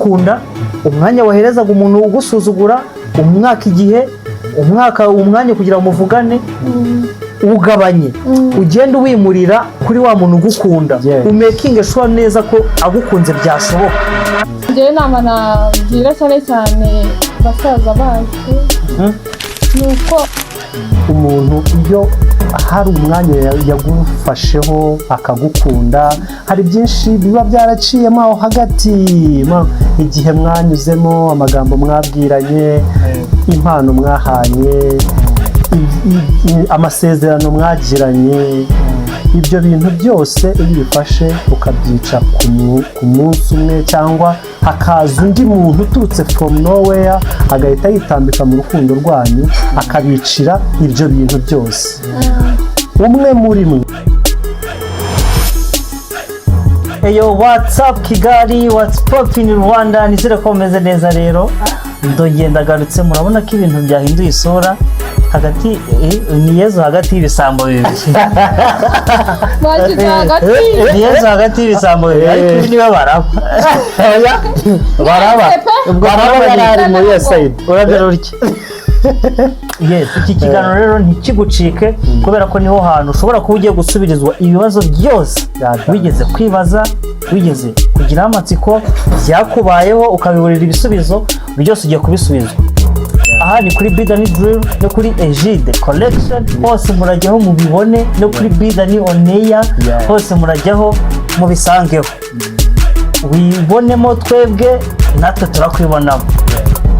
Kunda umwanya waherezaga umuntu ugusuzugura, umwaka igihe, umwaka umwanya kugira ngo muvugane, ugabanye, ugende uwimurira kuri wa muntu ugukunda. Umakinge sure neza ko agukunze byashoboka. Njyewe inama nagira cyane cyane basaza bacu ni uko umuntu iyo hari umwanya yagufasheho akagukunda, hari byinshi biba byaraciyemo aho hagati, igihe mwanyuzemo, amagambo mwabwiranye, impano mwahanye, amasezerano mwagiranye. Ibyo bintu byose iyo ubifashe ukabyica ku munsi umwe, cyangwa hakaza undi muntu uturutse from nowhere agahita yitambika mu rukundo rwanyu akabicira ibyo bintu byose, umwe muri mwe. Eyo, what's up Kigali, what's poppin Rwanda? Nizere ko mumeze neza. Rero ndongeye ndagarutse, murabona ko ibintu byahinduye isura. Hagati ni Yezu hagati y'ibisambo bibiri. Bashyize hagati. Ni Yezu hagati y'ibisambo bibiri, ariko ibi niwe baraba. Baraba. Ubwo baraba yari ari muri iyo side. Uragira utya. Yes, iki kiganiro rero ntikigucike, kubera ko niho hantu ushobora kuba ugiye gusubirizwa ibibazo byose wigeze kwibaza, wigeze kugiraho amatsiko, byakubayeho ukabiburira ibisubizo byose, ugiye kubisubizwa. Aha ni kuri Bidani Drill no kuri Egide Collection, hose murajyaho mubibone, no kuri Bidani Oneya. Hose murajyaho mubisangeho, wibonemo twebwe, natwe turakwibonamo.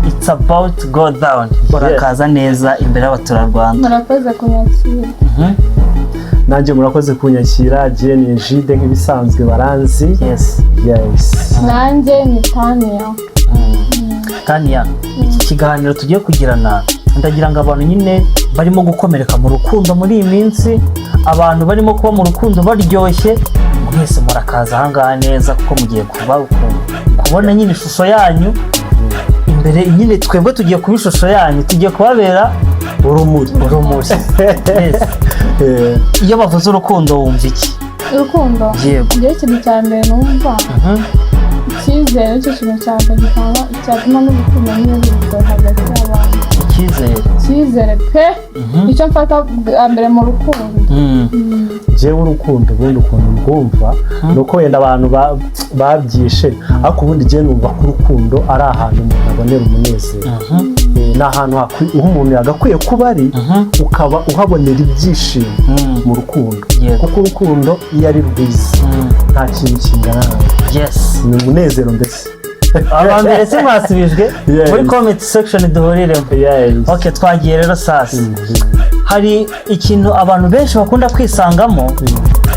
It's about to go down. Urakaza neza imbere y'abaturarwanda. Murakoze kunyakira. Nanjye murakoze kunyakira. Jene Egide nk'ibisanzwe baranzi. Yes. Nanjye ni Tania. Tania, iki kiganiro tugiye kugirana, ndagira ngo abantu nyine barimo gukomereka mu rukundo muri iyi minsi, abantu barimo kuba mu rukundo baryoshye, mwese murakaza ahangaha neza, kuko mugiye kubona nyine ishusho yanyu imbere. Nyine twebwe tugiye kuba ishusho yanyu, tugiye kubabera urumuri. Urumuri, yes. Iyo bavuze urukundo wumva iki? Urukundo? Yego. Njyewe ikintu cya mbere numva, icyizere. Nicyo kintu cya mbere gitanga, cyatuma n'urukundo nyine ruza hagati y'abantu. Icyizere. Icyizere pe, icyo mfata bwa mbere mu rukundo. Njyewe urukundo ubundi ukuntu rwumva ni uko wenda abantu babyishe, ariko ubundi njyewe numva ko urukundo ari ahantu umuntu abonera umunezero. Ni ahantu aho umuntu yagakwiye kuba ari, ukaba uhabonera ibyishimo mu rukundo, kuko urukundo iyo ari rwiza nta kintu kingana nawe. Ni umunezero mbese. Aba mbere se mwasubijwe? Yes. Muri comment section duhuriremo. Yes. Ok, twagiye rero sasa. Hari ikintu abantu benshi bakunda kwisangamo,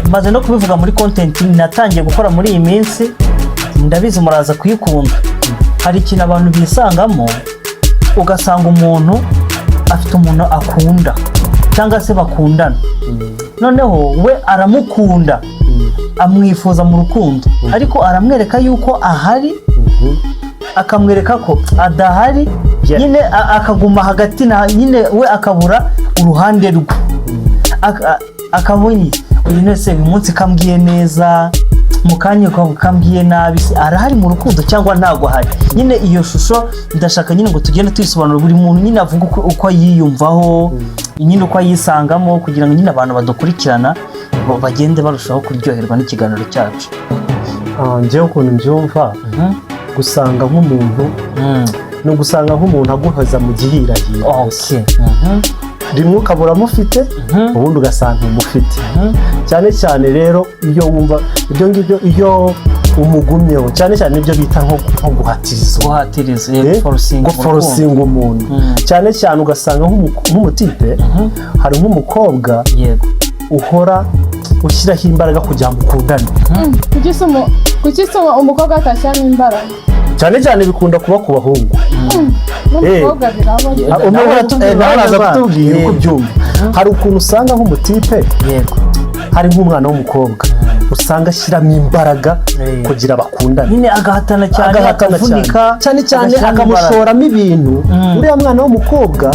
maze no kubivuga muri content natangiye gukora muri iyi minsi, ndabizi muraza kuyikunda. Hari ikintu abantu bisangamo, ugasanga umuntu afite umuntu akunda cyangwa se bakundana, noneho we aramukunda, amwifuza mu rukundo, ariko aramwereka yuko ahari, akamwereka ko adahari. Nyine akaguma hagati na nyine we akabura uruhande rwe. Akabonye uyu wese uyu munsi kambwiye neza, mu kanya kambwiye nabi, se arahari mu rukundo cyangwa ntabwo ahari? Nyine iyo shusho ndashaka nyine ngo tugende tuyisobanura, buri muntu nyine avuga uko yiyumvaho, nyine uko ayisangamo, kugira ngo nyine abantu badukurikirana bagende barushaho kuryoherwa n'ikiganiro cyacu. Ah, njyewe ukuntu mbyumva, gusanga nk'umuntu ni ugusanga nk'umuntu aguhoza mu gihirahiro. Rimwe ukaba uramufite, ubundi ugasanga ntumufite. Cyane cyane rero iyo wumva ibyo ngibyo, iyo umugumyeho cyane cyane, nibyo bita nko guhatiriza. Guhatiriza. Forosinga. Guforosinga umuntu. Cyane cyane ugasanga nk'umutipe, hari nk'umukobwa uhora ushyiraho imbaraga kugira ngo ukundane. Kuki se umukobwa atashyiramo imbaraga? Cyane cyane bikunda kuba ku bahungu. N'umukobwa biraba. Yeah. Ah, Nawe uratubwira nawe araza uruhande kutubwira uko rwawe. ubyumva. Hari ukuntu usanga nk'umutipe, hari nk'umwana w'umukobwa. Usanga ashyiramo imbaraga kugira bakundane. Nyine agahatana cyane, agahatana akavunika, cyane cyane cyane, agashyiramo imbaraga. Akamushoramo ibintu uriya mwana w'umukobwa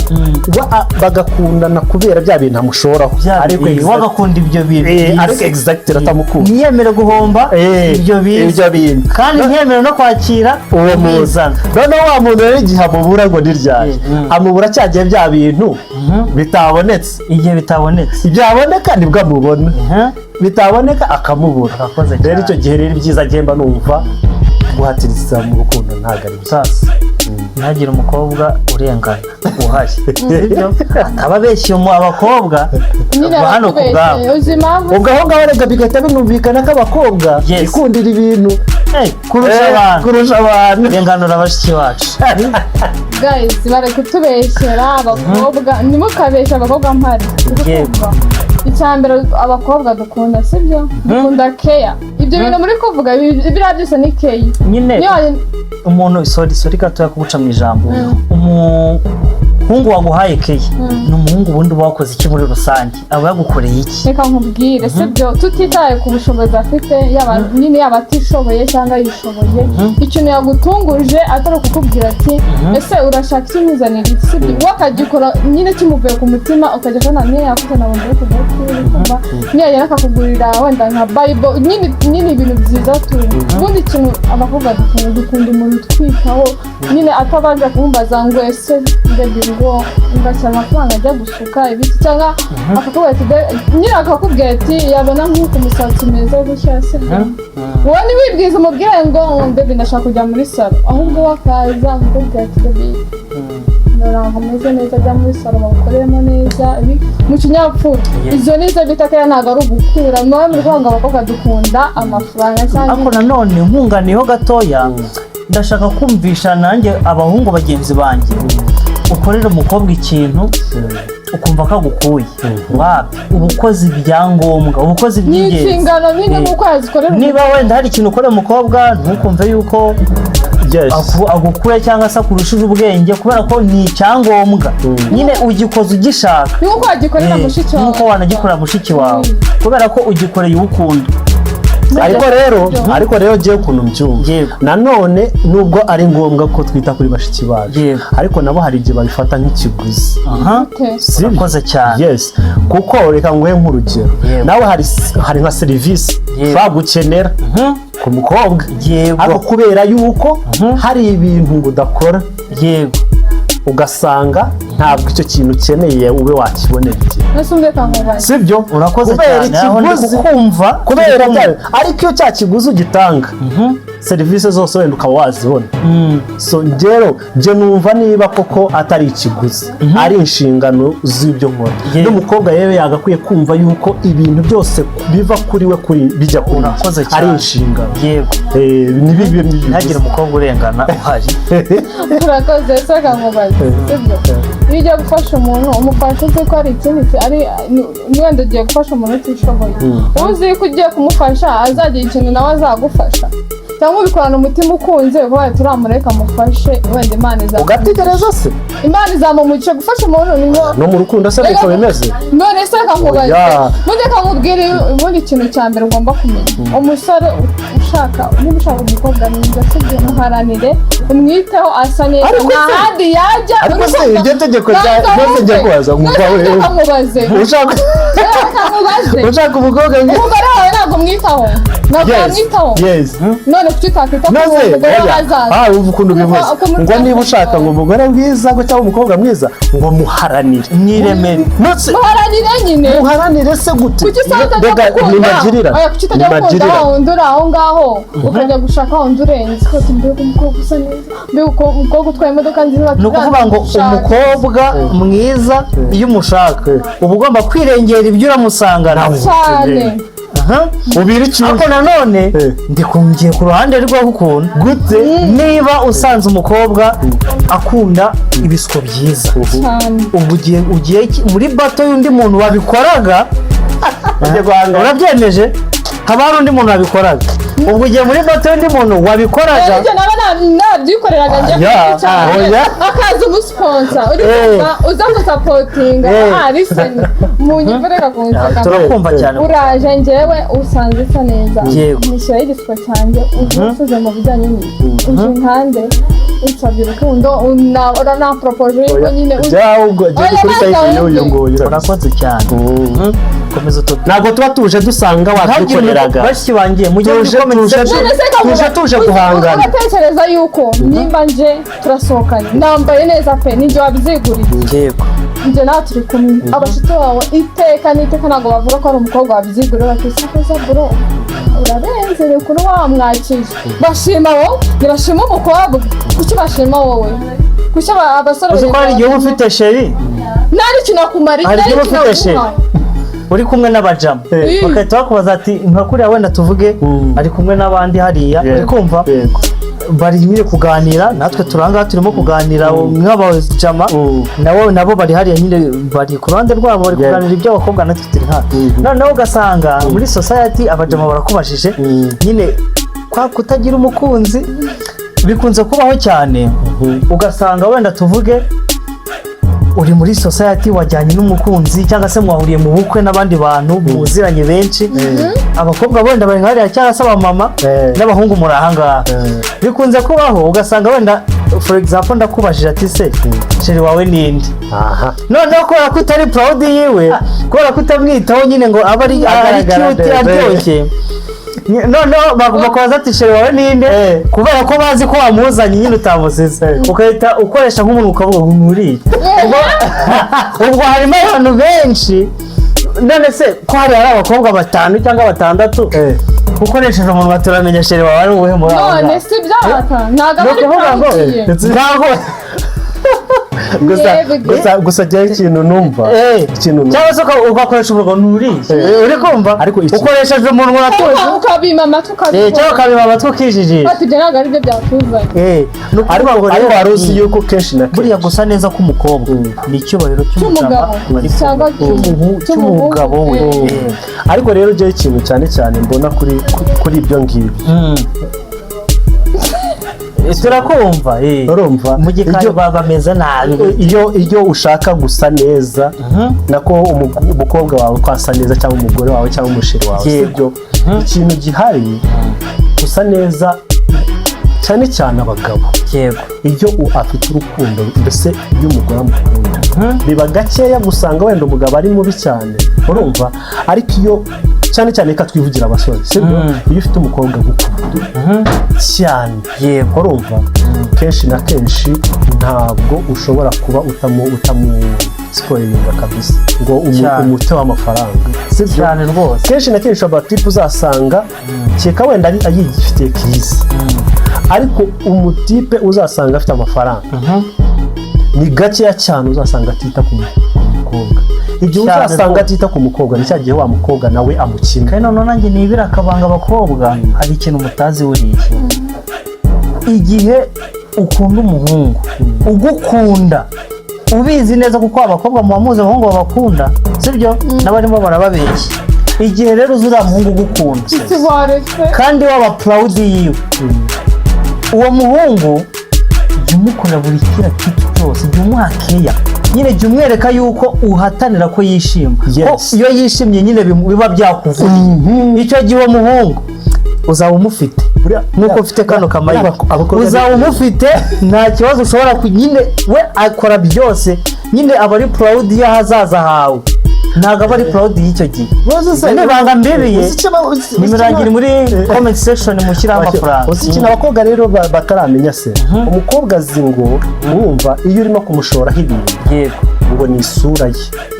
bagakundana kubera bya bintu amushoraho. Bya Ariko wagakunda ibyo bintu byiza. Ariko exact atamukunda. Ntiyemere guhomba ibyo bintu. Ibyo bintu. Kandi ntiyemere no kwakira uwo muntu. Ubizana. Noneho wa muntu rero igihe amubura ngo niryaje, amubura cya gihe bya bintu bitabonetse. Igihe bitabonetse. Byaboneka nibwo amubona, bitaboneka akamubura. Urakoze Rero cyane. icyo gihe rero ibyiza agenda numva guhatiriza mu rukundo ntabwo ari byo. Sasa ntihagire umukobwa urengana uhari, sibyo? Ataba abeshye mu abakobwa Nyine ba hano ku bwabo. arakubeshye, uzi impamvu? Ubwo aho ngaho reka bigahita binumvikana ko abakobwa Yes. bikundira ibintu kurusha abantu. Kurusha abantu. Renganura bashiki bacu. Guys, bari kutubeshyera abakobwa, ntimukabeshye abakobwa mpari. Yego. Icya mbere abakobwa dukunda, sibyo, dukunda keya. Ibyo bintu muri kuvuga biriya byose ni care. Nyine Niyo umuntu, sorry, sorry gatoya kuguca mu ijambo, umuhungu waguhaye care ni umuhungu ubundi uba wakoze iki muri rusange? Aba yagukoreye iki? Reka nkubwire, sibyo, tutitaye ku bushobozi afite, yaba nyine yaba atishoboye cyangwa yishoboye, ikintu yagutunguje atari ukukubwira ati: "Ese urashaka iki? Nkuzanira iki?" Sibyo, we akagikora nyine kimuvuye ku mutima, ukajya kubona niyo yakoze na bombo yo kumva, niyo yagera akakugurira wenda nka bible, nyine ibintu byiza tu. Ubundi ikintu abakobwa dukunda, dukunda umuntu utwitaho nyine, atabanje kumbaza ngo: "Ese baby, ngo ngashyira amafaranga ajya gusuka ibiki?" Cyangwa akakubwira ati nyine akakubwira ati yabona nk'uko umusatsi umeze gutya, sibyo, wowe ntiwibwize umubwire ngo: "Baby, ndashaka kujya muri salon," ahubwo we akaza akakubwira ati: "Baby, ntabwo umeze neza, ajya muri salon bagukoreremo neza ibi," mu kinyabupfura. Izo nizo bita care, ntabwo ari ugukura. Muba muri kuvuga ngo abakobwa dukunda amafaranga cyangwa Ariko nanone nkunganiyeho gatoya, ndashaka kumvisha nanjye abahungu bagenzi banjye: ukorera umukobwa ikintu ukumva ko agukuye, wapi, uba ukoze ibyangombwa, uba ukoze ni iby'ingenzi. Inshingano nyine nk'uko yazikorera. Niba wenda hari ikintu ukorera umukobwa, ntukumve yuko agukuye cyangwa se akurushije ubwenge, kubera ko ni icyangombwa nyine ugikoze ugishaka. Ni nk'uko wagikorera mushiki wawe. Nk'uko wanagikorera mushiki wawe, kubera ko ugikoreye uwo ukunda. Ariko rero ngewe ukuntu mbyumva, nanone nubwo ari ngombwa ko twita kuri bashiki bacu, ariko nabo hari igihe babifata nk'ikiguzi. Gute? Sibyo? Urakoze cyane. Yes, kuko reka nguhe nk'urugero. Nawe hari nka serivisi ushobora gukenera ku mukobwa, ariko kubera yuko hari ibintu ngo udakora, ugasanga ntabwo icyo kintu ukeneye ube wakibonera igihe. Ese undi nkubaze. Sibyo? Urakoze Kubera cyane, aho ndi ikiguzi. kukumva. Kubera ariko iyo cya kiguzi ugitanga, serivisi zose wenda ukaba wazibona. So rero njye numva niba koko atari ikiguzi, ari inshingano z'ibyo nkora, n'umukobwa rero yagakwiye kumva yuko ibintu byose biva kuri we kuri bijya kuri njye. Urakoze Ari cyane. inshingano. Ntibibe Ntihagire umukobwa urengana uhari. Urakoze. Ese reka nkubaze, sibyo, iyo ugiye gufasha umuntu, umufasha uzi ko hari ikindi ari wenda ugiye gufasha umuntu utishoboye, uba uzi ko ugiye kumufasha azagira ikintu nawe azagufasha, cyangwa ubikorana umutima ukunze uvuga ati: "Uramureka amufashe, wenda Imana izamuha Ugategereza se? Imana izamuha." Gufasha umuntu ni nko No mu rukundo se niko bimeze? None se reka nkubaze. Oya. Ubundi reka nkubwire, ubundi ikintu cya mbere ugomba kumenya, umusore ushaka, niba ushaka umukobwa mwiza, sibyo, muharanire, umwiteho asa neza. Ariko Nta handi yajya. Ariko se iryo tegeko ryose njya kubaza nkumva None se reka nkubaze. Ushaka Reka nkubaze. ushaka umukobwa mwiza. Umugore wawe ntabwo umwitaho? Ntabwo wamwitaho? Yes. None kuki utakwita ku Maze mugore oya, w'ahazaza? ah, ubu ukuntu bivuze ngo niba ushaka ngo umugore mwiza ngo cyangwa umukobwa mwiza, ngo muharanire. Mwiremere. Notse Muharanire nyine. Muharanire se gute? Kuki se utajya Rega, gukunda? nimagirira. Oya, kuki utajya gukunda Nimagirira. wa wundi uri aho ngaho, ukajya gushaka wa wundi urenze ko mbega umukobwa usa neza, mbega umukobwa utwaye imodoka nziza? Ni ukuvuga ngo umukobwa mwiza iyo umushaka, uba ugomba kwirengera ibyo uramusangana. Cyane. Aha. Ubira icyuya. Ariko nanone ndi kungiye ku ruhande rw'agukunda. Gute? Niba usanze umukobwa akunda ibisuko byiza, Cyane. ubu ugiye muri bato y'undi muntu wabikoraga. Ujye guhangana. Urabyemeje, haba hari undi muntu wabikoraga. Ubwo ugiye muri bote y'undi muntu wabikoraga. Njye naba nabyikoreraga njye ku Oya, giti cyanjye, oya. akaza umusponsor uri kumva uza gusupportinga. Ah, listen, munyumve, reka kunseka. Turakumva cyane. Uraje, njyewe usanze isa neza, nishyiraho igisuko cyanjye, uvuze mu bijyanye uje impande, unsabye urukundo, uranamporopoje yuko nyine Ahubwo jya Oya, kuri banza side y'uyu wumve. nguyu. Urakoze cyane. Komeza utubwire. Ntabwo tuba tuje dusanga wabyikoreraga. Bashiki banjye, mujye muri comment section. None se Tuje tuje guhangana. Uratekereza yuko nimba nje turasohokanye, nambaye neza pe, ninjye wabyiguriye, njye nawe turi kumwe, abashuti bawe iteka n'iteka ntabwo bavuga ko ari umukobwa wabyiguriye, bati: "Sakoza bro, urarenze, reka ukuntu wamwakije." Bashima wowe, ntibashima umukobwa. Kuki bashima wowe? Kuki abasore Uzi ko hari igihe uba ufite chéri, nta n'ikintu akumariye, hari nta igihe uba n'ikintu ufite chéri aguha. uri kumwe n'abajama, bagahita bakubaza ati nka kuriya wenda tuvuge ari kumwe n'abandi hariya, uri kumva, bari nyine kuganira, natwe turi ahangaha turimo kuganira nk'abajama, nabo bari hariya nyine, bari ku ruhande rwabo, bari kuganira iby'abakobwa, natwe turi hano. Noneho ugasanga muri society abajama barakubajije nyine, kwa kutagira umukunzi bikunze kubaho cyane. Ugasanga wenda tuvuge uri muri society, wajyanye n'umukunzi cyangwa se mwahuriye mu bukwe n'abandi bantu muziranye benshi, abakobwa wenda bari hariya cyangwa se abamama, n'abahungu muri ahangaha. Bikunze kubaho, ugasanga wenda for example ndakubajije ati: "Se chéri wawe ninde?" Noneho kubera ko utari proud yiwe, kubera ko utamwitaho nyine ngo abe ari Agaragara cute, neza. aryoshye, noneho bakubaza ati: "Chéri wawe ninde?" Kubera ko bazi ko wamuzanye nyine utamusize, ugahita ukoresha nk'umuntu ukavuga ngo nkuriye. Ubwo harimo abantu benshi. None se ko hari abakobwa batanu cyangwa batandatu, ukoresheje umunwa turamenya chéri wawe ari uwuhe muri abo None ngabo? si byata, ntabwo Ni aba ari ukuvuga ngo proud ye. ntabwo Gusa Yebwe. gusa jyaho ikintu numva, ikintu numva Cyangwa se ugakoresha umunwa nturiye, uri kumva, ukoresheje umunwa uratuje. Ukabima amatwi, Cyangwa ukabikora. ukabima amatwi ukijijisha. Bati: "Ibyo ntabwo ari byo byatuzanye." Ni ukuvuga Ariko ngo ariko rero, wari uzi yuko kenshi na buriya kenshi gusa neza k'umukobwa ni icyubahiro cy'umugabo Cy'umugabo cyangwa cy'umugabo we. Ariko rero jyaho ikintu cyane cyane mbona kuri ibyo ngibyo, Turakumva. Urumva, mu gikari baba bameze nabi. Iyo ushaka gusa neza, nako umukobwa wawe ko asa neza, cyangwa umugore wawe, cyangwa umuchéri wawe, sibyo? Ikintu gihari, gusa neza cyane cyane abagabo, iyo afite urukundo, mbese iyo umugore amukunda, biba gakeya gusanga wenda umugabo ari mubi cyane, urumva? Ariko iyo cyane cyane, reka twivugira abasore, sibyo? Iyo ufite umukobwa agukunda cyane, urumva, kenshi na kenshi ntabwo ushobora kuba utamu spoilinga kabisa ngo umute w'amafaranga, sibyo? Cyane rwose. Kenshi na kenshi abatipe uzasanga kereka wenda ari ayifitiye crise, ariko umutipe uzasanga afite amafaranga ni gakeya cyane uzasanga atita ku mukobwa. Igihe uzasanga atita ku mukobwa ni cya gihe wa mukobwa nawe amukina. Kandi noneho nanjye nibira akabanga, abakobwa hari ikintu mutazi buriya: igihe ukunda umuhungu ugukunda, ubizi neza, kuko abakobwa muba muzi abahungu babakunda, sibyo? N'abarimo barababeshya. Igihe rero uzi uriya muhungu ugukunda Waretse. kandi waba proud yiwe, uwo muhungu jya umukorera buri kiriya kintu cyose, jya umuha keya nyine, jya umwereka yuko uhatanira ko yishima, ko iyo yishimye nyine biba byakuvuniye. Icyo gihe uwo muhungu uzaba umufite nk'uko ufite kano kamayike. Abakobwa Uzaba umufite, nta kibazo ushobora nyine we akora byose nyine, aba ari proud y'ahazaza hawe, ntabwo aba ari proud y'icyo gihe. N'ibanga mbibiye, nimero muri comment section, mushyiraho amafaranga. Uzi ikintu abakobwa rero bataramenya se? Umukobwa azi ngo, wumva, iyo urimo kumushoraho ibintu, ngo ni isura ye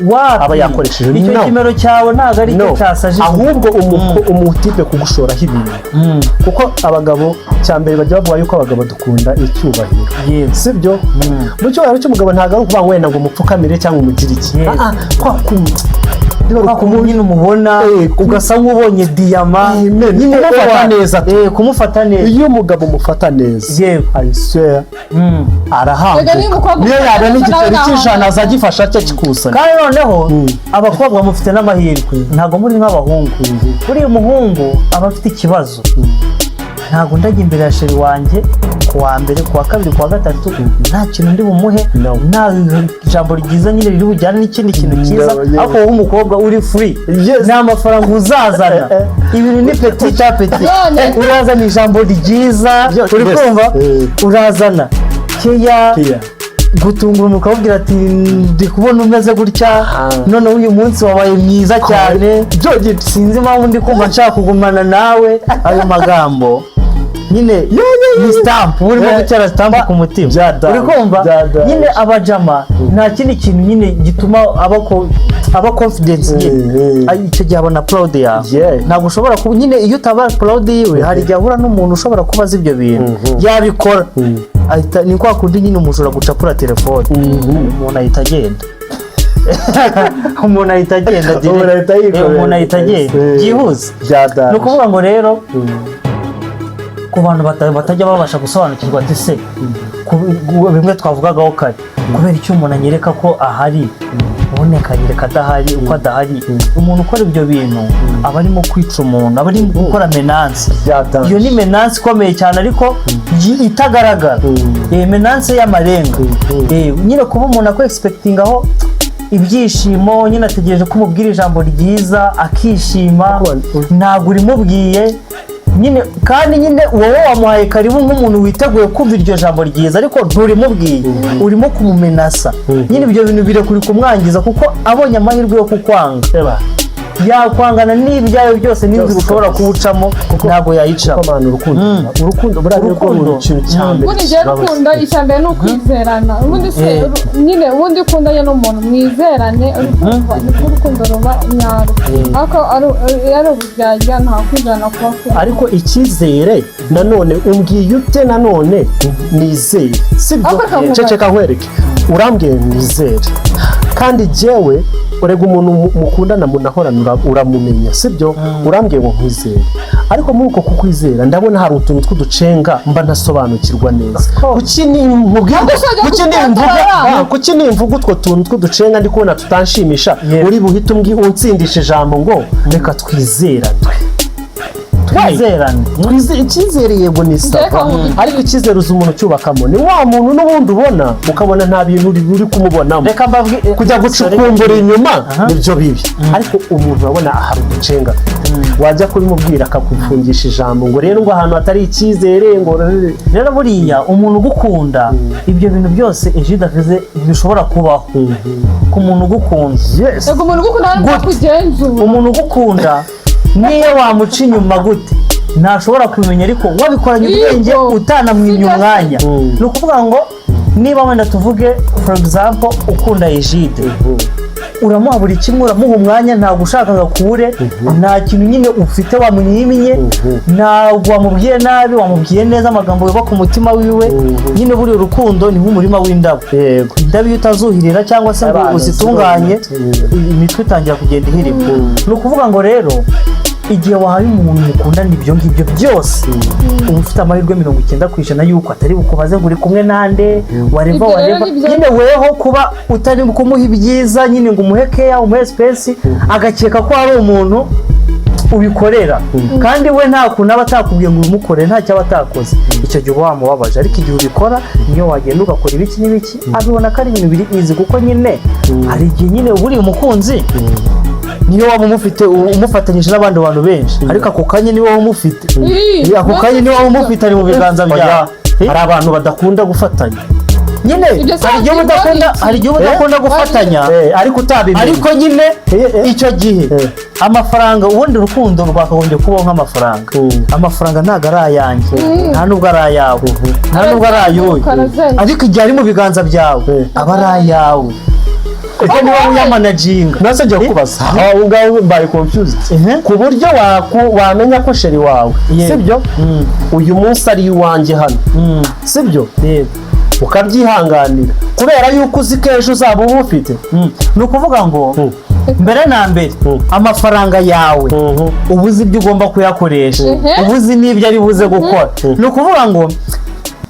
Wapi? aba yakoresheje. Icyo No. kimero cyawe ntabwo ari cyo No. cyasajije. Ahubwo umutipe kugushoraho ibintu, kuko abagabo cya mbere bajya bavuga yuko abagabo dukunda icyubahiro, sibyo? Mu cyubahiro cy'umugabo ntabwo ari ukuvuga ngo wenda ngo umupfukamire cyangwa umugire iki. Ah, ah, kwa Niba Kwa kuntu nyine umubona ugasa nk'ubonye diyama. Amen. Nyine Kumufata neza. Kumufata neza. Iyo umugabo umufata neza, I swear, Erega niba arahambuka. umukobwa Niyo umufata yabona neza, igiceri nawe cy'ijana, nahambuka. azagifasha cye kikusanya. Kandi noneho abakobwa mufite n'amahirwe, ntabwo muri nk'abahungu. Buriya umuhungu aba afite ikibazo: ntabwo ndajya imbere ya chéri wanjye ku wa mbere, ku wa kabiri, ku wa gatatu, nta kintu ndi bumuhe, No. nta ijambo ryiza nyine riri bujyane n'ikindi kintu cyiza. No, yeah. Ariko wowe umukobwa uri free, nta mafaranga uzazana, ibintu ni petit à petit. None. Urazana ijambo ryiza, uri kumva, urazana keya, gutungura umuntu ukamubwira ati: "Ndi kubona umeze gutya, noneho uyu munsi wabaye mwiza cyane, Byonyine. sinzi impamvu ndi kumva nshaka kugumana nawe." Ayo magambo nyine ni stamp urimo gutera stamp ku mutima, Byadaje, uri kumva? byadaje. Nyine abajama nta kindi kintu nyine gituma aba confidence nyine. Icyo gihe abona proud yawe. Ntabwo ushobora kuba nyine, iyo utaba proud yiwe, hari igihe ahura n'umuntu ushobora kubaza ibyo bintu yabikora, ahita ni kwa kundi nyine umujura gucapura telefone, umuntu ahita agenda, umuntu ahita agenda direct. Umuntu ahita yikorera. Umuntu ahita agenda byihuse. Byadaje. Ni ukuvuga ngo rero ku bantu batajya babasha gusobanukirwa ati: "Se bimwe twavugagaho kare, kubera icyo umuntu anyereka ko ahari, ubundi akanyereka adahari, uko adahari?" Umuntu ukora ibyo bintu aba arimo kwica umuntu, aba arimo gukora menace. Byadaje. Iyo ni menace ikomeye cyane ariko itagaragara. Menace y'amarenga. Nyine kuba umuntu ako expectingaho ibyishimo, nyine ategereje ko umubwira ijambo ryiza akishima, ntabwo urimubwiye nyine, kandi nyine wowe wamuhaye karibu nk'umuntu witeguye kumva iryo jambo ryiza, ariko nturimubwiye, urimo kumumenasa nyine. Ibyo bintu birekuri kumwangiza, kuko abonye amahirwe yo kukwanga, Eba. yakwangana n'ibyawe byose n'inzira Byose ushobora kabisa. kuwucamo ntabwo yayicamo. Kuko abantu urukundo buriya nirwo Urukundo. ikintu cya mbere Ubundi njyewe kibabaza. urukundo, icya mbere ni ukwizerana. Ubundi se nyine ubundi ukundanye n'umuntu mwizerane, urukundo nibwo urukundo ruba nyarwo. Ariko iyo ari uburyarya, nta kwizerana kuba kuri. Ariko icyizere nanone, umbwiye ute nanone nizere, sibyo? Ariko reka nkubaze. Ceceka nkwereke. Urambwiye nizere, kandi jyewe urega umuntu mukundana munahorana, uramumenya, sibyo? Urambwiye ngo nkwizere, ariko muri uko kukwizera ndabona hari utuntu tw'uducenga mba ntasobanukirwa neza. Kuki nimubwira, Ntabwo uzajya kuki nimvuga gufotora. Kuki nimvuga utwo tuntu tw'uducenga ndi kubona tutanshimisha, uri buhite unsindisha ijambo ngo reka twizerane? Twizerane. Icyizere yego ni Reka sawa, nkubwire. ariko icyizere uzi umuntu ucyubakamo ni wa muntu n'ubundi ubona, ukabona nta bintu uri kumubonamo. Reka mbabwire. Kujya gucukumbura inyuma nibyo bibi, ariko umuntu urabona ahari uducenga, wajya kubimubwira akakufungisha ijambo ngo rero ngo ahantu hatari icyizere ngo Rero buriya umuntu ugukunda, ibyo bintu byose Egide avuze ntibishobora kubaho ku muntu ugukunda. Yego, umuntu ugukunda ntabwo akugenzura. Umuntu ugukunda, niyo wamuca inyuma gute, ntashobora kubimenya, ariko wabikoranye ubwenge, utanamwimye Sibyo. umwanya. Ni ukuvuga ngo niba wenda tuvuge for example ukunda Egide, uramuha buri kimwe, uramuha umwanya, ntabwo ushakaga kure, nta kintu nyine ufite wamwimye, ntabwo wamubwiye nabi, wamubwiye neza amagambo yubaka umutima wiwe. Nyine buriya urukundo ni nk'umurima w'indabo. Indabo iyo utazuhirira cyangwa se ngo Abana uzitunganye, zirona. imitwe itangira kugenda ihirima. Ni ukuvuga ngo rero igihe wahaye umuntu mukundana ibyo ngibyo byose, uba ufite amahirwe 90% y'uko atari bukubaze ngo uri kumwe nande, wareva Ibyo rero wareva. ni byo. Nyine weho kuba utari kumuha ibyiza nyine ngo umuhe keya, umuhe space, agakeka ko hari umuntu ubikorera, kandi we nta kuntu aba atakubwiye ngo ubimukorere, ntacyo aba atakoze. Icyo gihe uba wamubabaje. Ariko igihe ubikora, niyo wagenda ugakora ibiki n'ibiki, abibona ko ari ibintu biri easy, kuko nyine hari igihe nyine buriya umukunzi niyo waba umufite umufatanyije n'abandi bantu benshi, ariko ako kanya niwe wowe umufite. Ii, Ako kanya niwe wowe umufite, ari mu biganza Oya, byawe. hari abantu badakunda gufatanya. Nyine Ibyo se hari igihe uba udakunda, wabyibona iki? hari igihe uba udakunda gufatanya, Ariko utabimenye. Ariko nyine icyo gihe amafaranga, ubundi urukundo rwakagombye kubaho nk'amafaranga. Amafaranga ntabwo ari ayanjye, nta nubwo ari ayawe, nta nubwo ari ay'uyu, Arazenguruka. ariko igihe ari mu biganza byawe aba ari ayawe, kuko niwe uyamanaginga. Nase njya kubaza aho ngaho, mbaye confused, ku buryo wamenya ko chéri wawe, sibyo, uyu munsi ari iwanjye hano, sibyo, Yego. ukabyihanganira kubera yuko uzi ko ejo uzaba umufite? Ni ukuvuga ngo Mbere na mbere, amafaranga yawe uba uzi ibyo ugomba kuyakoresha, uba uzi n'ibyo ari buze gukora. Ni ukuvuga ngo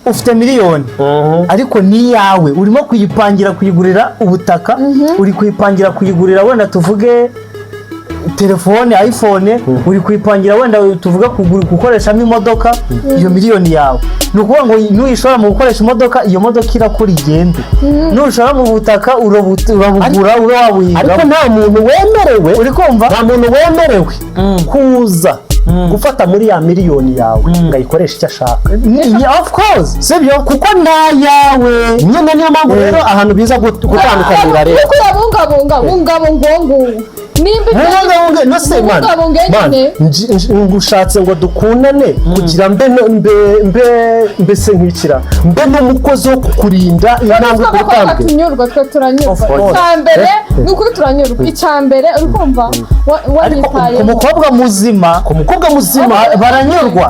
ufite miliyoni, ariko ni iyawe, urimo kuyipangira kuyigurira ubutaka, uri kuyipangira kuyigurira wenda tuvuge telefone iPhone, uri kuyipangira wenda tuvuge gukoreshamo imodoka. Iyo miliyoni yawe, ni ukuvuga ngo nuyishora mu gukoresha imodoka, iyo modoka irakura igende. Nushora mu butaka, urabugura, ube wabuhinga. Ariko nta muntu wemerewe, Uri kumva? nta muntu wemerewe kuza gufata muri ya miliyoni yawe ngo ayikoreshe icyo ashaka. Of course, sibyo, kuko nta yawe. Nyine niyo mpamvu rero ahantu biza gutandukanira rero. Kuko urabungabunga, bungabunga uwo nguwo nimba ibyo Bungabunge no se man? Bungabunge Man, nyine. ngushatse ngo dukundane kugira mbe mbe mbe mbese nkikira mbe n'umukozi wo kukurinda intambwe ku Abakobwa ntambwe. tunyurwa, twe turanyurwa. Of course. Icya mbere ni ukuri turanyurwa. Icya mbere, uri kumva Ariko ku wanyitayeho. mukobwa muzima, Ku mukobwa muzima baranyurwa,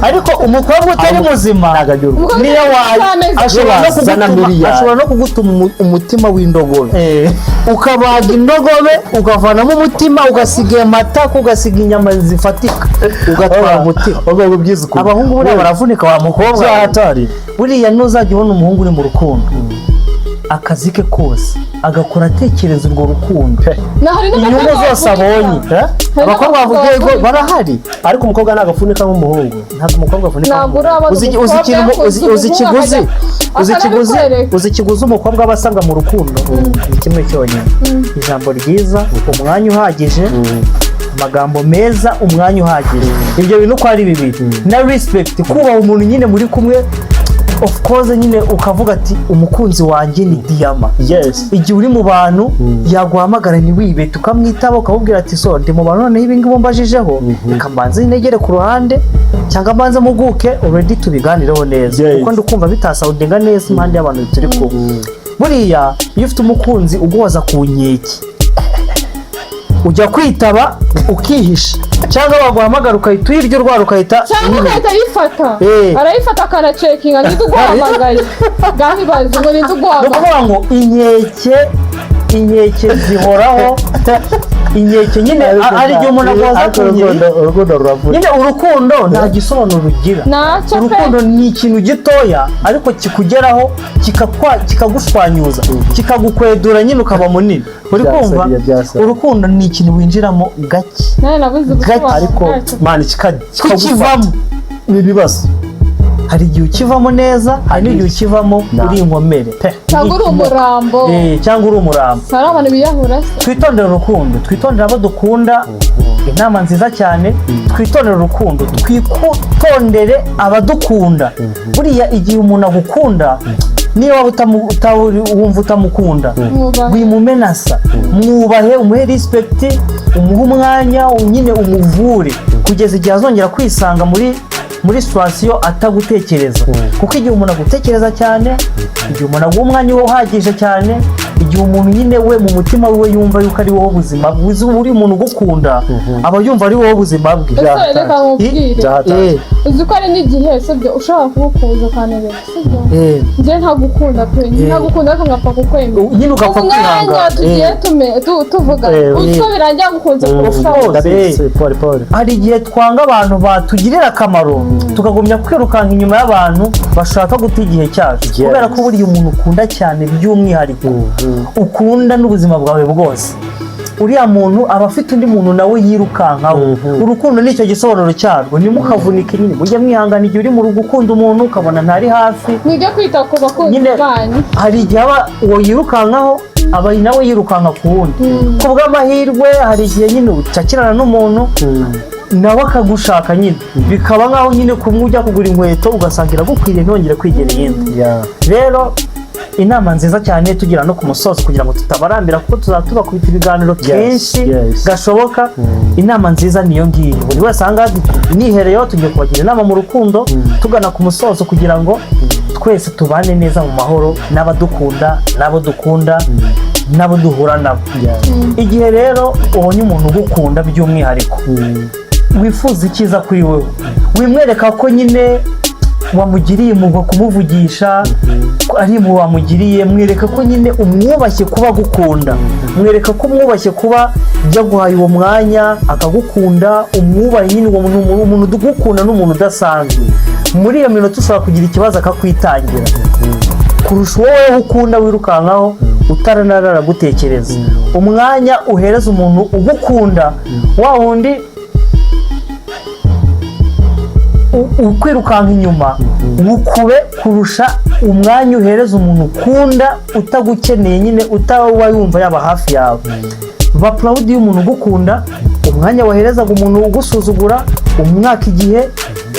ariko umukobwa utari muzima ntabwo anyurwa. Umukobwa niyo wayo ameze. ashobora no Wazana kugutuma, miliyari. ashobora no kugutuma umutima w'indogobe, ukabaga indogobe, ukavanamo umutima, ugasiga amatako, ugasiga inyama zifatika, ugatwara umutima. Ubwo bwiza ukuri. Abahungu buriya baravunika, wa mukobwa. Byahatari. Buriya ntuzajya ubona umuhungu uri mu rukundo, akazi ke kose agakora atekereza urwo rukundo, Na hari inyungu n'abakobwa zose bavunika. abonye. Eh? Hari Abakobwa n'abakobwa bavuga yego, bavunika. barahari. Ariko umukobwa ntabwo afunika nk'umuhungu. Ntabwo umukobwa avunika. Ntabwo urabona Uzi umukobwa ikintu yakunze uzi umuhungu ikiguzi uzi ikiguzi akanabikwereka. Uzi ikiguzi umukobwa aba asabwa mu rukundo? Ni kimwe cyonyine: ijambo ryiza, umwanya uhagije, amagambo meza, umwanya uhagije. Ibyo bintu uko ari bibiri na respect, kubaha umuntu nyine muri kumwe. Of course nyine ukavuga ati: "Umukunzi wanjye ni diyama." Igihe uri mu bantu yaguhamagara ntiwibete, ukamwitaba, ukamubwira ati: "So ndi mu bantu, noneho ibi ngibi mbajijeho, reka mbanze negere ku ruhande cyangwa mbanze muguke already tubiganireho neza, kuko ndikumva bitasoundinga neza impande y'abantu turi kumwe." Buriya iyo ufite umukunzi uguhoza ku nkeke, ujya kwitaba ukihisha, cyangwa baguhamagara ugahita uyirya urwara, ugahita Cyangwa ugahita ayifata. Arayifata akanacekinga: "Ninde uguhamagaye?" Ngaho ibaze ngo: "Ninde Ni uguhamagaye?" ukuvuga ngo inkeke zihoraho, inkeke nyine ari igihe umuntu aguhoza ku nkeke. Urukundo ruravuna. Nyine urukundo nta gisobanuro rugira. Ntacyo pe. Urukundo ni ikintu gitoya ariko kikugeraho kikagushwanyuza, kikagukwedura nyine ukaba munini. Uri kumva? Byasabye. Urukundo ni ikintu winjiramo gake. Nawe nabuze Gake. ubusobanuro Ariko bwacyo. man, kukivamo ni ibibazo. Hari igihe ukivamo neza, hari n'igihe ukivamo uri inkomere. Cyangwa uri umurambo. Cyangwa uri umurambo. Hari abantu biyahura se? Twitondere urukundo, twitondere abo dukunda. Inama nziza cyane: twitondere urukundo, twitondere abadukunda. Buriya igihe umuntu agukunda, niba waba wumva utamukunda, Mwubahe. wimumenasa, mwubahe, umuhe respect, umuhe umwanya nyine, umuvure kugeza igihe azongera kwisanga muri situation atagutekereza. Kuko igihe umuntu agutekereza cyane, igihe umuntu aguha umwanya we uhagije cyane, igihe umuntu nyine we mu mutima wiwe yumva yuko ari wowe buzima bwe, uzi uri umuntu ugukunda aba yumva ari wowe buzima bwe. Ese reka nkubwire. Byahatari. Uzi ko hari n'igihe, sibyo, ushobora kuba ukanerera, sibyo? Njye ntagukunda pe, ntagukunda, ariko ngapfa kukwemera. Nyine ugapfa Umwanya kwihangana. tugiye tuvuga, uzi ko birangira ngukunze kurushaho. Course. Ndabizi, pole pole. Hari igihe twanga abantu batugirira akamaro, tukagumya kwirukanka inyuma y'abantu bashaka guta igihe cyacu. Kubera ko buriya umuntu ukunda cyane by'umwihariko, ukunda n'ubuzima bwawe bwose, uriya muntu aba afite undi muntu nawe yirukankaho. Urukundo ni icyo gisobanuro cyarwo. Ntimukavunike nyine, mujye mwihangana igihe uri mu rugo ukunda umuntu ukabona ntari hafi. Mwige kwita ku bakunzi Nyine banyu. hari igihe aba uwo yirukankaho aba nawe yirukanka ku wundi. Ku bw'amahirwe hari igihe nyine ucakirana n'umuntu nawe akagushaka nyine, bikaba nkaho nyine kumwe ujya kugura inkweto ugasanga iragukwiriye, ntongere kwigera iyindi. Rero inama nziza cyane, tugira no ku musozo kugira ngo tutabarambira, kuko tuzaba tubakubita ibiganiro kenshi gashoboka. Inama nziza niyo ngiyo. Buri wese aha ngaha nihereyeho, tugiye kubagira inama mu rukundo tugana ku musozo, kugira ngo twese tubane neza mu mahoro n'abadukunda, n'abo dukunda, n'abo duhura nabo. Igihe rero ubonye umuntu ugukunda by'umwihariko, wifuza icyiza kuri wowe, wimwereka ko nyine Wamugiriye impuhwe kumuvugisha, ko ari impuhwe wamugiriye. Mwereka ko nyine umwubashye kuba agukunda, mwereka ko umwubashye kuba yaguhaye uwo mwanya akagukunda. Umwubahe nyine. Uwo muntu, umuntu ugukunda ni umuntu udasanzwe. Muri iyo minota ushobora kugira ikibazo akakwitangira kurusha uwo wowe ukunda wirukankaho utaranarara gutekereza. Umwanya uhereza umuntu ugukunda, wa wundi ukwirukanka inyuma, wukube kurusha umwanya uhereza umuntu ukunda utagukeneye nyine, utaba yumva yaba hafi yawe. Ba proud y'umuntu ugukunda. Umwanya waherezaga umuntu ugusuzugura, umwaka igihe,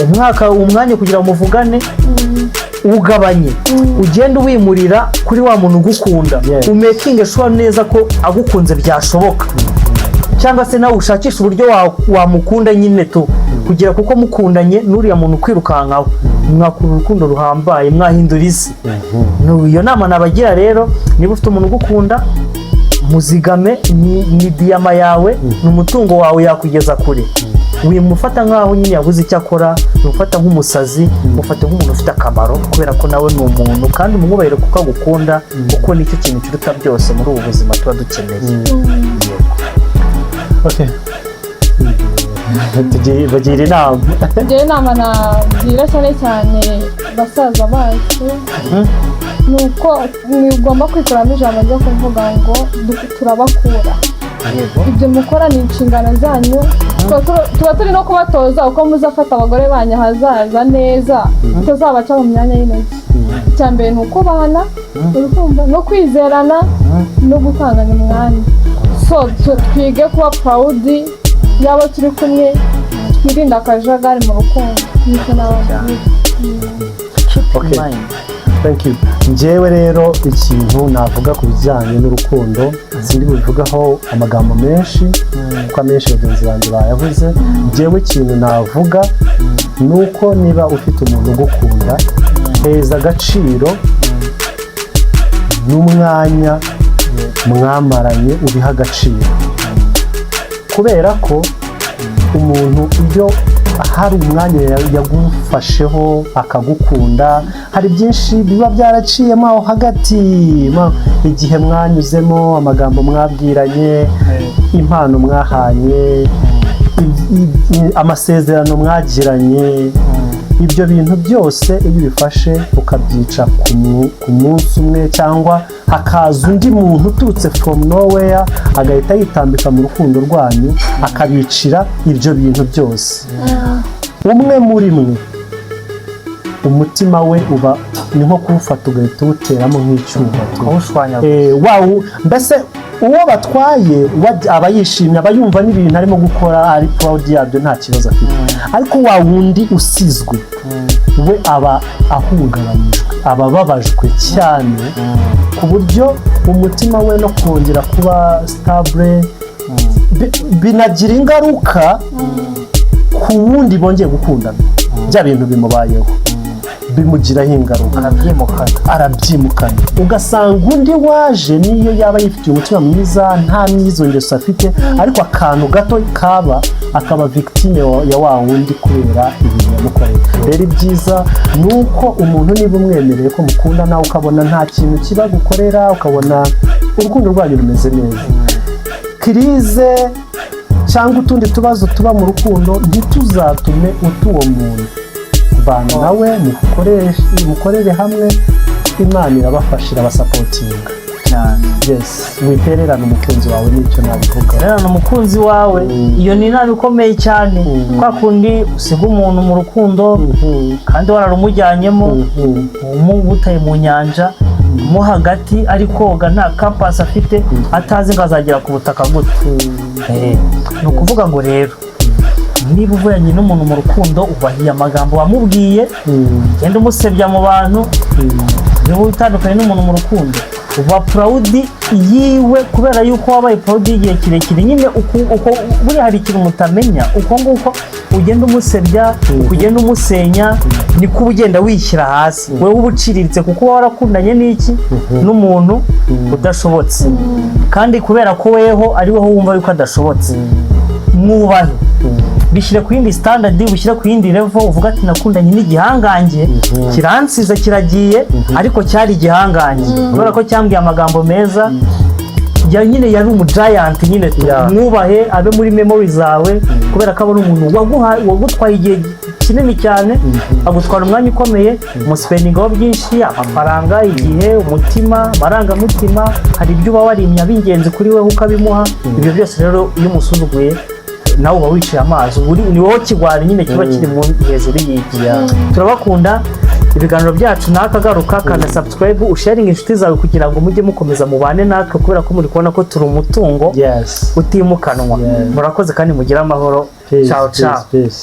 umwaka umwanya kugira ngo muvugane, ugabanye, ugende uwimurira kuri wa muntu ugukunda. Umakinge sure neza ko agukunze byashoboka, cyangwa se nawe ushakisha uburyo wamukunda nyine tu kugira, kuko mukundanye n'uriya muntu ukwirukankaho, mwakura urukundo ruhambaye, mwahindura isi. Iyo nama nabagira rero, niba ufite umuntu ugukunda, muzigame. Ni diyama yawe, ni umutungo wawe, yakugeza kure. Wimufata nk'aho nyine yabuze icyo akora, wimufata nk'umusazi, mufate nk'umuntu ufite akamaro, kubera ko nawe ni umuntu, kandi umwubahire kuko agukunda, kuko nicyo kintu kiruta byose muri ubu buzima tuba dukeneye. Yego. Okay. Bagira inama. Njyewe inama nagira cyane cyane basaza bacu ni uko mugomba kwikuramo ijambo ryo kuvuga ngo turabakura. Ibyo mukora ni inshingano zanyu. Tuba turi no kubatoza uko muzafata abagore banyu ahazaza neza, mutazabaca mu myanya y'intoki. Icya mbere ni ukubana, urukumva, no kwizerana no gutanganya umwanya. So twige kuba proud y'abo turi kumwe, twirinde akajagari mu rukundo. Nicyo nababwira. Keep in Okay. mind. Thank you. Njyewe rero ikintu navuga ku bijyanye n'urukundo, sindi bubivugaho amagambo menshi kuko amenshi bagenzi banjye bayavuze. Njyewe ikintu navuga ni uko niba ufite umuntu ugukunda, heza agaciro n'umwanya mwamaranye, ubiha agaciro, kubera ko umuntu iyo hari umwanya yagufasheho akagukunda, hari byinshi biba byaraciyemo aho hagati, igihe mwanyuzemo, amagambo mwabwiranye, impano mwahanye, amasezerano mwagiranye. Ibyo bintu byose iyo ubifashe ukabyica ku munsi umwe, cyangwa hakaza undi muntu uturutse from nowhere agahita yitambika mu rukundo rwanyu akabicira ibyo bintu byose, umwe muri mwe umutima we uba ni nko kuwufata ugahita uwuteramo nk'icyuma tu. Ukawushwanyaguza. Mbese uwo batwaye aba yishimye, aba yumva n'ibintu arimo gukora ari proud yabyo, nta kibazo afite. Ariko wa wundi usizwe we aba ahungabanyijwe, aba ababajwe cyane, ku buryo umutima we no kongera kuba stable binagira ingaruka ku wundi bongeye gukundana. Bya bintu bimubayeho bimugiraho ingaruka. Arabyimukana. Arabyimukana, ugasanga undi waje niyo yaba yifitiye umutima mwiza, nta n'izo ngeso afite, ariko akantu gato kaba akaba victime ya wa wundi kubera ibintu yamukoreye. Rero ibyiza ni uko umuntu niba umwemereye ko mukundana, ukabona nta kintu kiba gukorera, ukabona urukundo rwanyu rumeze neza, crise cyangwa utundi tubazo tuba mu rukundo ntituzatume uta uwo muntu. Bana nawe, mukorere hamwe, Imana irabafasha, irabasupportinga. Cyane. Yes, witererane umukunzi wawe, nicyo nabivuga. Rero umukunzi wawe, iyo ni inama ikomeye cyane. Kwa kundi usiga umuntu mu rukundo kandi wararumujyanyemo, umubutaye mu nyanja mo hagati, ari koga nta compass afite, atazi ngo azagera ku butaka gute. Ni ukuvuga ngo rero niba uvuyanye n'umuntu mu rukundo, ubahiye amagambo wamubwiye, genda umusebya mu bantu. Niba utandukanye n'umuntu mu rukundo, uba proud yiwe, kubera yuko wabaye proud y'igihe kirekire nyine. Uko buriya hari ikintu mutamenya: uko nguko ugenda umusebya, uko ugenda umusenya, niko uba ugenda wishyira hasi, wowe uba uciriritse, kuko uba warakundanye n'iki n'umuntu udashobotse. Kandi kubera ko weho ari wowe wumva yuko adashobotse, mwubahe. Bishyire ku yindi standard, ubishyire ku yindi level, uvuga ati: "Nakundanye n'igihangange, kiransiza kiragiye, ariko cyari igihangange kubera ko cyambwiye amagambo meza." Ya nyine yari umu giant nyine tu. Mwubahe, abe muri memory zawe, kubera ko aba ari umuntu wagutwaye igihe kinini cyane, agutwara umwanya ukomeye, umuspendingaho byinshi: amafaranga, igihe, umutima, amarangamutima. Hari ibyo uba warimye ab'ingenzi kuri we ukabimuha. Ibyo byose rero, iyo umusuzuguye, nawe uba wiciye amazi. Ni wowe kigwari nyine kiba kiri hejuru y'igi. Turabakunda. Ibiganiro byacu nakagaruka. Kanda subscribe, usharinga inshuti zawe kugira ngo mujye mukomeza mubane natwe, kubera ko muri kubona ko turi umutungo utimukanwa. Murakoze kandi mugire amahoro. Peace, Ciao, peace, ciao. Peace.